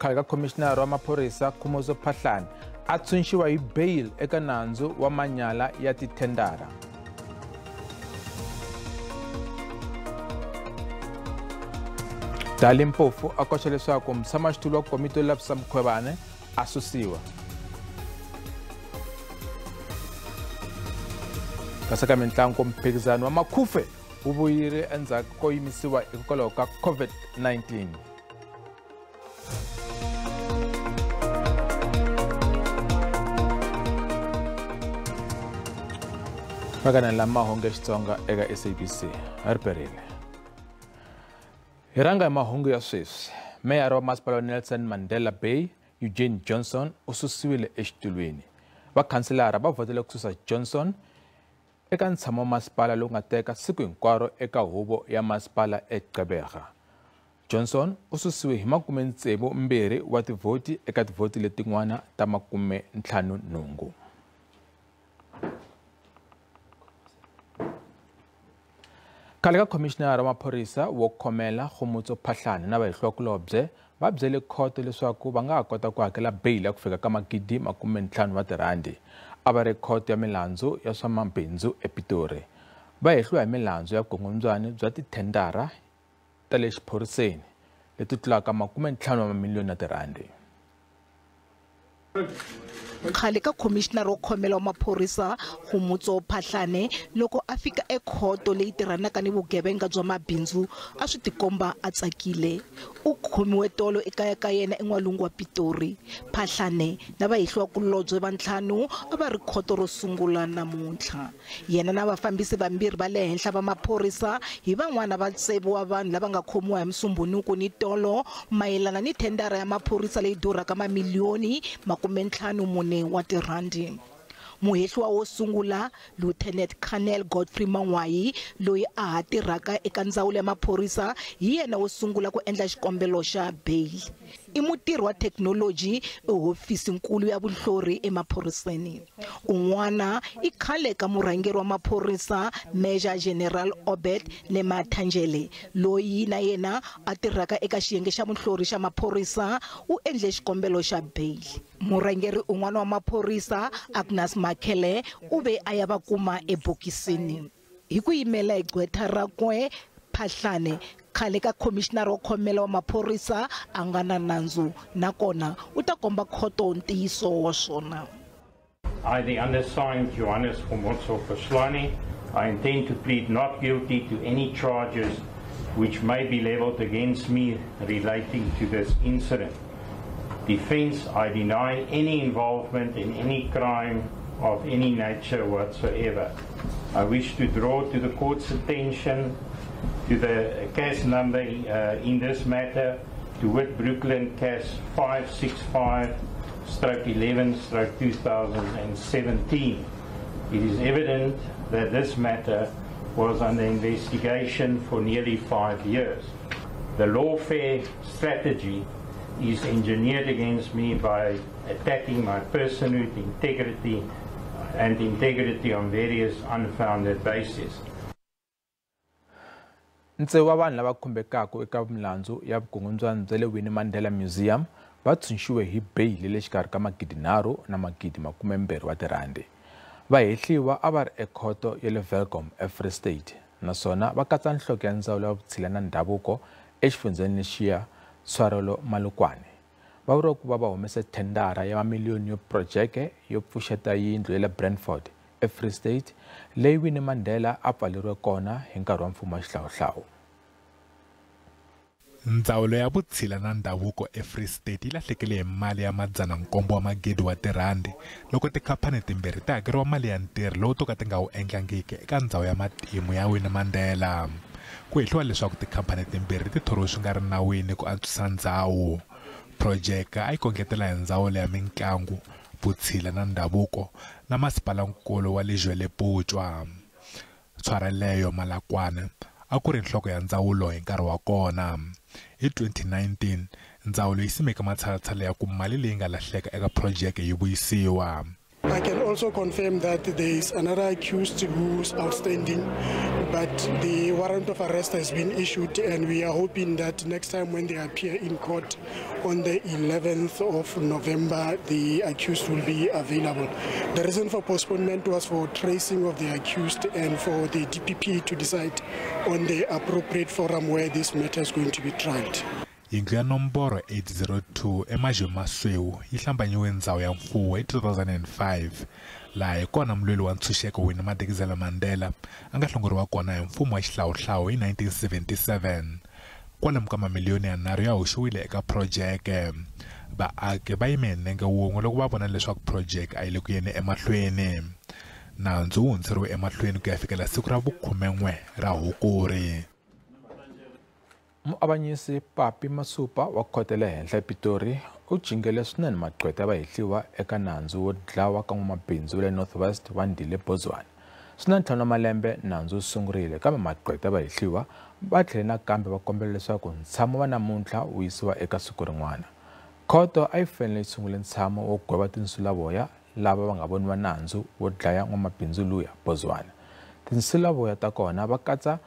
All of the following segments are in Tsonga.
Khale ka khomishinara wa maphorisa Khumotso Phahlane a tshunxiwa hi bail eka nandzu wa manyala ya tithendara. Dali Mpofu a koxa leswaku mutshamaxitulu wa komiti yo lavisisa Mkhwebane a susiwa. Kasi ka mintlangu, mphikizano wa Makhufe wu vuyile endzhaku ko yimisiwa hikwalaho ka COVID-19. Fakana la mahungu ya Xitsonga eka SABC ri perile. Hi rhanga hi mahungu ya sweswi. Meyara wa masipala wa Nelson Mandela Bay, Eugene Johnson, u susiwile exitulwini. Vakhanselara va vhotele ku susa Johnson eka ntshamo wa masipala lowu nga teka siku hinkwaro eka huvo ya masipala eGqeberha. Johnson u susiwe hi 62 wa tivhoti eka tivhoti letin'wana ta 58. Khale ka khomishinara wa maphorisa wo khomela Khumotso Phahlane na vahehliwakulobye va byele khoto leswaku va nga ha kota ku hakela beyili ya ku fika ka 50,000 wa tirhandi. A va ri khoto ya milandzu ya swa mabindzu ePitori. Va hehliwa hi milandzu ya vukungundzwani bya tithendara ta le xiphoriseni leti tlulaka 50 wa mamiliyoni ya tirhandi. Khale ka khomishinara wo khomela wa maphorisa Khumotso Phahlane loko a fika ekhoto leyi tirhanaka ni vugevenga bya mabindzu a swi tikomba a tsakile. U khomiwe tolo ekaya ka yena en'walungu wa Pitori. Phahlane na vahehliwakulobye va ntlhanu a va ri khoto ro sungula namuntlha. Yena na vafambisi vambirhi va le henhla va maphorisa hi van'wana va tsevu wa vanhu lava nga khomiwa hi Musumbhunuku ni tolo mayelana ni thendara ya maphorisa leyi durhaka mamiliyoni 54 wa tirhandi. Muhehliwa wo sungula Lieutenant Colonel Godfrey Mangwayi loyi a ha tirhaka eka ndzawulo ya maphorisa hi yena wo sungula ku endla xikombelo xa bail. I mutirhi wa thekinoloji ehofisinkulu ya vuhlori emaphoriseni. Un'wana i khale ka murhangeri wa maphorisa Major General Obed Nemathanjele loyi na yena a tirhaka eka xiyenge xa muhlori xa maphorisa u endle xikombelo xa bail. Murhangeri un'wana wa maphorisa Agnes Makhele u ve a ya va kuma ebokisini. Hi ku yimela hi gqwetha rakwe Phahlane, khale ka khomishinara wo khomela wa maphorisa a nga na nandzu nakona u ta komba khoto ntiyiso wa swona. I, the undersigned Johannes Khumotso Phahlane, I intend to plead not guilty to any charges which may be leveled against me relating to this incident. Defense, I deny any involvement in any crime of any nature whatsoever. I wish to draw to the court's attention to the case number in this matter, to wit Brooklyn case 565/11/2017. It is evident that this matter was under investigation for nearly 5 years. The lawfare strategy is engineered against me by attacking my personhood, integrity, and integrity on various unfounded bases. Ntsevu wa vanhu lava khumbekaka eka milandzu ya vukungundzwani bya le Winnie Mandela Museum va tshunxiwe hi beyili le xikarhi ka 3,000 na 20,000 wa tirhandi. Vahehliwa a va ri ekhoto ya le Welkom eFree State naswona va katsa nhloko ya ndzawulo ya vutshila na ndhavuko exifundzheni lexiya Tshwarelo Malukwane. Va vuriwa ku va va humese thendara ya mamiliyoni yo projeke yo pfuxeta yindlu ya le Brentford eFree State leyi Winnie Mandela a pfaleriwe kona hi nkarhi wa mfumo wa xihlawuhlawu. Ndzawulo ya vutshila na ndhavuko eFree State yi lahlekele hi mali ya 700 wa wa tirhandi loko tikhampani timbirhi ti hakeriwa mali ya ntirho lowu to ka ti nga wu endlangiki eka ndzhawu ya matimu ya Winnie Mandela. Ku hehliwa leswaku tikhampani timbirhi ti thoriwe swi nga ri nawini ku antswisa ndzhawu. Projeke a yi kondletela hi ndzawulo ya mitlangu, vutshila na ndhavuko na masipalankulu wa Lejweleputswa. Tshwareleyo Malakwane a ku ri nhloko ya ndzawulo hi nkarhi wa kona. Hi 2019, ndzawulo yi simeke matshalatshala ya ku mali leyi nga lahleka eka projeke yi vuyisiwa. I can also confirm that there is another accused who's outstanding, but the warrant of arrest has been issued, and we are hoping that next time when they appear in court on the 11th of November, the accused will be available. The reason for postponement was for tracing of the accused and for the DPP to decide on the appropriate forum where this matter is going to be tried. Yindlu ya nomboro 802 eMajemasweu yi hlambanyiwe ndzhawu ya mfuwo hi 2005, laha hi kona mulweri wa ntshunxeko Winnie Madikizela Mandela a nga hlongoriwa kona hi mfumo wa xihlawuhlawu hi 1977. Kwalomu ka mamiliyoni yanharhu ya hoxiwile eka phurojeke. Vaaki va yime hi nenge wun'we loko va vona leswaku phurojeke a yi le ku yeni emahlweni. Nandzu wu hundziseriwe emahlweni ku ya fikela siku ra vu-11 ra Hukuri. Muavanyisi Papi Masupa wa khoto ya le henhla ePitori u jingele swinene magqwetha ya vahehliwa eka nandzu wo dlawa ka n'wamabindzu wa le North West Wandile Bozwana. Swi na 5 wa malembe nandzu wu sungurile, kambe magqwetha ya vahehliwa va tlhele nakambe va kombela leswaku ntshamo wa namuntlha wu yisiwa eka siku rin'wana. Khoto a yi fanele yi sungule ntshamo wo gweva tinsulavoya lava va nga voniwa nandzu wo dlaya n'wamabindzu luya Bozwana. Tinsulavoya ta kona va katsa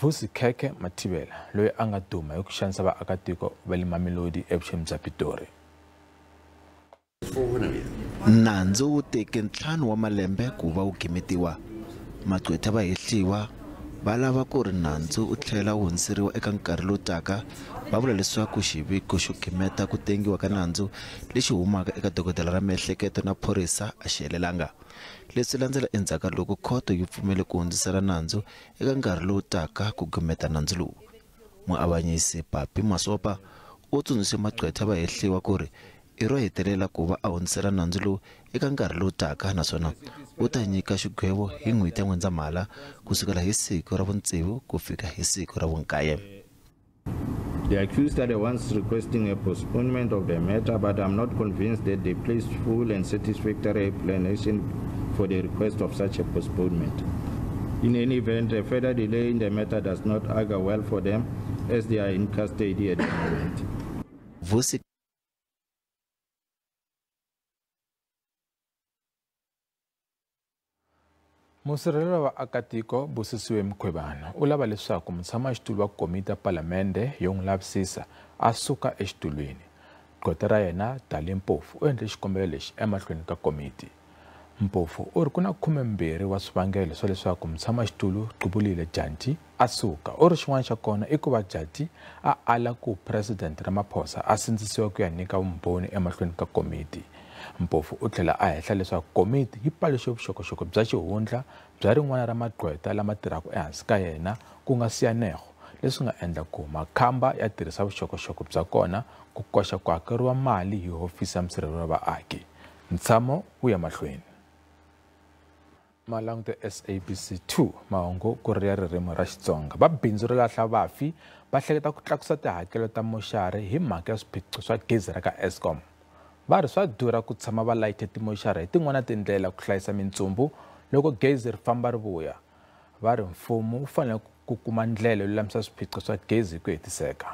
Vusi Khekhe Mathibela, loyi a nga duma hi ku xanisa vaakatiko va le Mamelodi evuxeni bya Pitori. Nandzu wu teke 5 wa malembe ku va wu gimetiwa. Magqwetha va hehliwa va lava ku ri nandzu wu tlhela wu hundziseriwa eka nkarhi lowu taka. Va vula leswaku xiviko xo gimeta ku tengiwa ka nandzu lexi humaka eka dokodela ra miehleketo na phorisa a xi helelanga. Leswi landzela endzhaku ka loko khoto yi pfumele ku hundzisela nandzu eka nkarhi lowu taka ku gimeta nandzu lowu. Muavanyisi Papi Masopa u tsundzuxe magqwetha va hehliwa ku ri i ro hetelela ku va a hundzisela nandzu lowu eka nkarhi lowu taka, naswona u ta nyika xigwevo hi n'hweti ya N'wendzamhala kusukela hi siku ra vu-6 ku fika hi siku ra vu-9. The accused are the ones requesting a postponement of the matter, but I'm not convinced that they placed full and satisfactory explanation for the request of such a postponement. In any event, a further delay in the matter does not augur well for them, as they are in custody at the moment. Vusi Musirheleli wa vaakatiko Busisiwe Mkhwebane u lava leswaku mutshamaxitulu wa komiti ya palamende yo n'wi lavisisa a suka exitulwini. Gqweta ra yena Dali Mpofu u endle xikombelo lexi emahlweni ka komiti. Mpofu u ri ku na 12 wa swivangelo swa leswaku mutshamaxitulu Gqubulile Dyantyi a suka. U ri xin'wana xa kona i ku va Dyantyi a ala ku President Ramaphosa a sindzisiwa ku ya nyika vumbhoni emahlweni ka komiti. Mpofu u tlhela a hehla leswaku komiti yi paluxe vuxokoxoko bya xihundla bya rin'wana ra magqwetha lama tirhaka ehansi ka yena ku nga Sianego, leswi nga endla ku makhamba ya tirhisa vuxokoxoko bya kona ku koxa ku hakeriwa mali hi hofisi ya musirheleli wa vaaki. Ntshamo wu ya mahlweni. Malanguta SABC 2 mahungu ku ri ya ririmi ra Xitsonga. Va bindzu ro lahla vafi va hleketa ku tlakusa tihakelo ta moxari hi mhaka ya swiphiqo swa gezi ra ka Eskom. Va ri swa durha ku tshama va layite timoxari hi tin'wana tindlela ku hlayisa mintsumbu loko gezi ri famba ri vuya. Va ri mfumo wu fanele ku kuma ndlela yo lulamisa swiphiqo swa gezi hi ku hetiseka.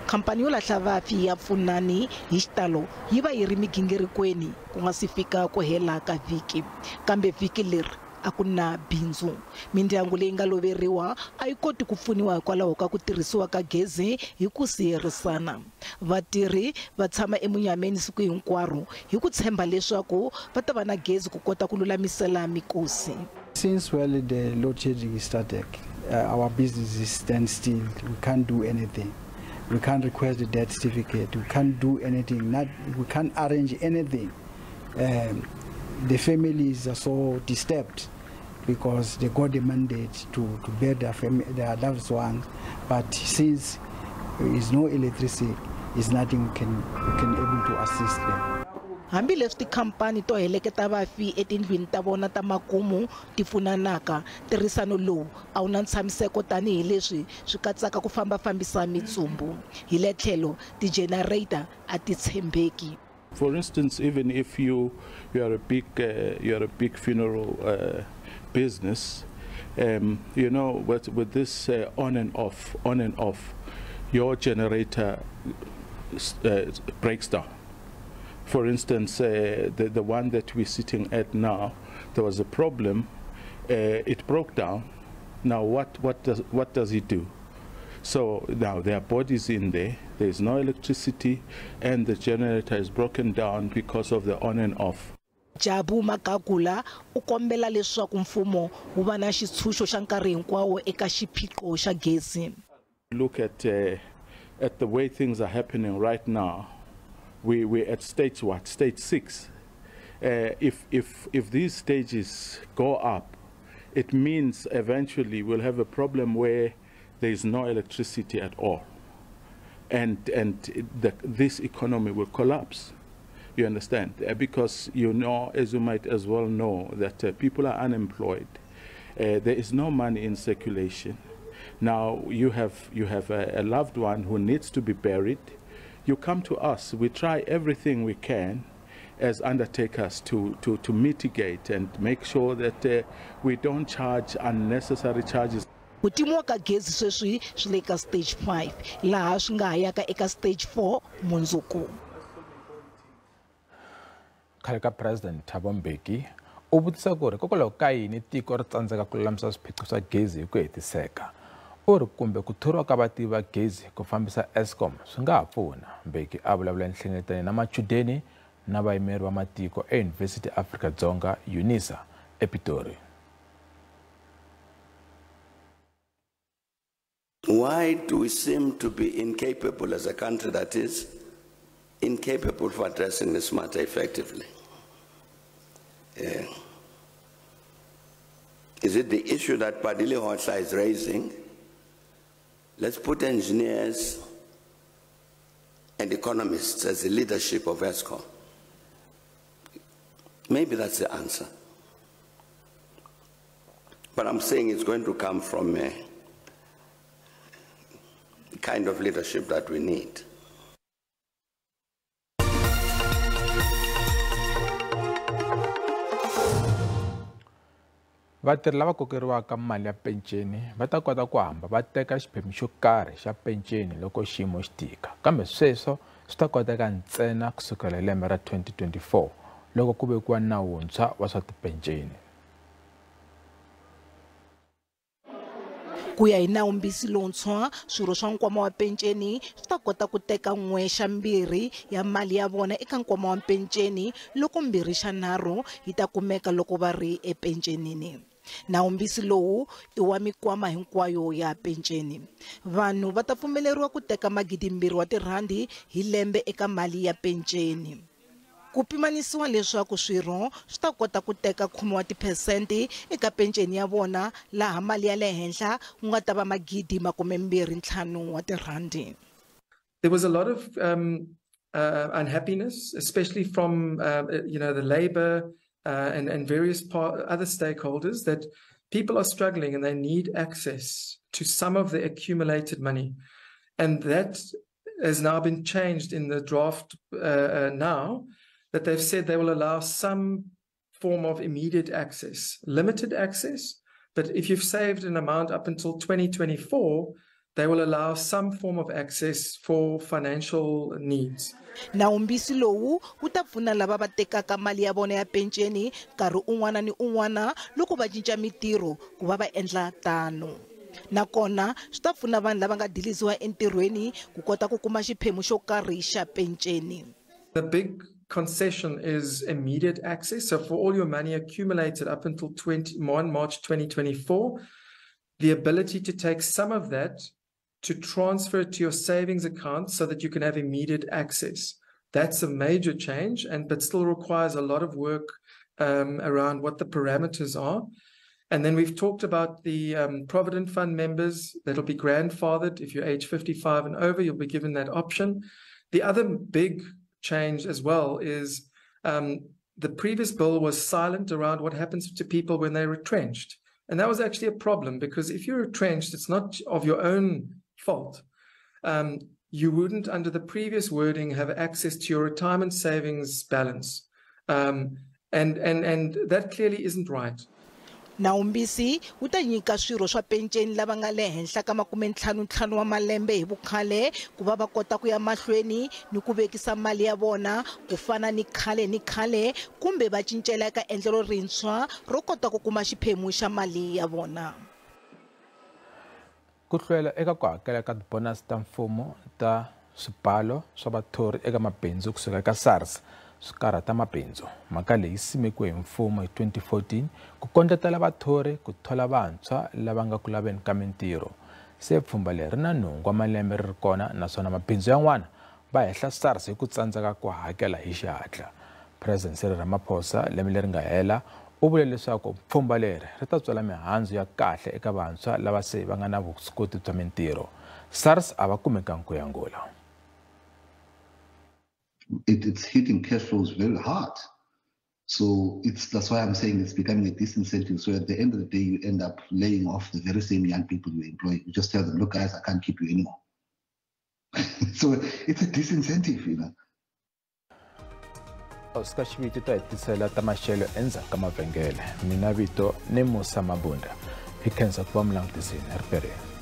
Khampani yo lahla vafi ya Pfunani hi xitalo yi va yi ri migingirikweni ku nga si fika ku hela ka vhiki, kambe vhiki leri a ku na bindzu. Mindyangu leyi nga loveriwa a yi koti ku pfuniwa hikwalaho ka ku tirhisiwa ka gezi hi ku siyerisana. Vatirhi va tshama emunyameni siku hinkwaro hi ku tshemba leswaku va ta va na gezi ku kota ku lulamisela mikosi. Since well the load shedding started, our business is stand still. We can't do anything. We can't request the death certificate. We can't do anything. We can't arrange anything. The families are so disturbed because they got the mandate to bear their family, their loved ones, but since there is no electricity, is nothing we can able to assist them. Hambileswi tikhampani to heleketa vafi etindlwini ta vona ta makumu ti pfunanaka, ntirhisano lowu a wu na ntshamiseko tanihileswi swi katsaka ku fambafambisa mitsumbu. Hi le tlhelo ti-generator a ti tshembeki. For instance, even if you are a big funeral business, you know, with this on and off, your generator breaks down. For instance, the one that we're sitting at now, there was a problem. It broke down. Now what does it do? So now there are bodies in there, there is no electricity, and the generator is broken down because of the on and off. Jabu Magagula u kombela leswaku mfumo wu va na xitshunxo xa nkarhi hinkwawo eka xiphiqo xa gezi. Look at the way things are happening right now. We're at stage what? Stage 6. If these stages go up, it means eventually we'll have a problem where there is no electricity at all, and this economy will collapse. You understand? Because you know, as you might as well know, that people are unemployed. There is no money in circulation. Now you have a loved one who needs to be buried. You come to us. We try everything we can as undertakers to mitigate and make sure that we don't charge unnecessary charges. Ku timiwa ka gezi sweswi swi le ka stage 5 laha swi nga ha yaka eka stage 4 mundzuku. Khale ka President Thabo Mbeki u vutisa ku ri hikokwalaho ka yini tiko ri tsandzeka ku lulamisa swiphiqo swa gezi hi ku hetiseka. U ri kumbe ku thoriwa ka vativi va gezi ku fambisa Eskom swi nga ha pfuna. Mbeki a vulavula enhlengeletani na machudeni na vayimeri va matiko eYunivhesiti Afrika-Dzonga UNISA ePitori. Why do we seem to be incapable as a country that is incapable of addressing this matter effectively? Is it the issue that Pali Lehohla is raising? Let's put engineers and economists as the leadership of Eskom. Maybe that's the answer. But I'm saying it's going to come from a kind of leadership that we need. Vatirhi lava kokeriwaka mali ya penceni va ta kota ku hamba va teka xiphemu xo karhi xa penceni loko xiyimo xi tika, kambe sweswo swi ta koteka ntsena kusukela hi lembe ra 2024 loko ku vekiwa nawu wuntshwa wa swa tipenceni. Ku ya hi nawumbisi lowuntshwa, swirho swa nkwama wa penceni swi ta kota ku teka 1/2 ya mali ya vona eka nkwama wa penceni loko 2/3 yi ta kumeka loko va ri epencenini. Nawumbisi lowu i wa mikwama hinkwayo ya penceni. Vanhu va ta pfumeleriwa ku teka 2,000 wa tirhandi hi lembe eka mali ya penceni. Ku pimanisiwa leswaku swirho swi ta kota ku teka 10% eka penceni ya vona, laha mali ya le henhla ku nga ta va 25,000 wa tirhandi. There was a lot of unhappiness, especially from the labor and various other stakeholders, that people are struggling and they need access to some of the accumulated money, and that has now been changed in the draft now, that they've said they will allow some form of immediate access, limited access, but if you've saved an amount up until 2024, they will allow some form of access for financial needs. Nawumbisi lowu wu ta pfuna lava va tekaka mali ya vona ya penceni nkarhi un'wana ni un'wana loko va cinca mitirho ku va va endla tano. Nakona swi ta pfuna vanhu lava nga dilisiwa entirhweni ku kota ku kuma xiphemu xo karhi xa penceni. The big concession is immediate access. So for all your money accumulated up until 1 March 2024, the ability to take some of that to transfer to your savings account so that you can have immediate access. That's a major change, but still requires a lot of work around what the parameters are. And then we've talked about the Provident Fund members that'll be grandfathered. If you're age 55 and over, you'll be given that option. The other big change as well is the previous bill was silent around what happens to people when they're retrenched. And that was actually a problem, because if you're retrenched, it's not of your own fault. You wouldn't, under the previous wording, have access to your retirement savings balance. And that clearly isn't right. Nawumbisi wu ta nyika swirho swa penceni lava nga le henhla ka 55 wa malembe hi vukhale ku va va kota ku ya mahlweni ni ku vekisa mali ya vona ku fana ni khale kumbe va cincela eka endlelo rintshwa ro kota ku kuma xiphemu xa mali ya vona. Ku hlwela eka ku hakela ka tibonasi ta mfumo ta swibalo swa vathori eka mabindzu kusuka eka SARS swi karhata mabindzu. Mhaka leyi yi simekiwe hi mfumo hi 2014 ku kondletela vathori ku thola vantshwa lava nga ku laveni ka mintirho. Se pfhumba leri ri na nhungu wa malembe ri ri kona naswona mabindzu yan'wana va hehla SARS hi ku tsandzeka ku hakela hi xihatla. President Cyril Ramaphosa lembe leri nga hela u vule leswaku pfhumba leri ri ta tswala mihandzu ya kahle eka vantshwa lava se va nga na vuswikoti bya mintirho. SARS a va kumekangi ku yangula. It's hitting cash flows very hard. So that's why I'm saying it's becoming a disincentive. So at the end of the day, you end up laying off the very same young people you employ. You just tell them, look, guys, I can't keep you anymore. So it's a disincentive, you know. Oscar Xiviti ta hetisela ta maxelo endzhaku ka mavhengele. Mina vito ni Musa Mabunda. Hi khensa ku va mi langutisile. Ri perile.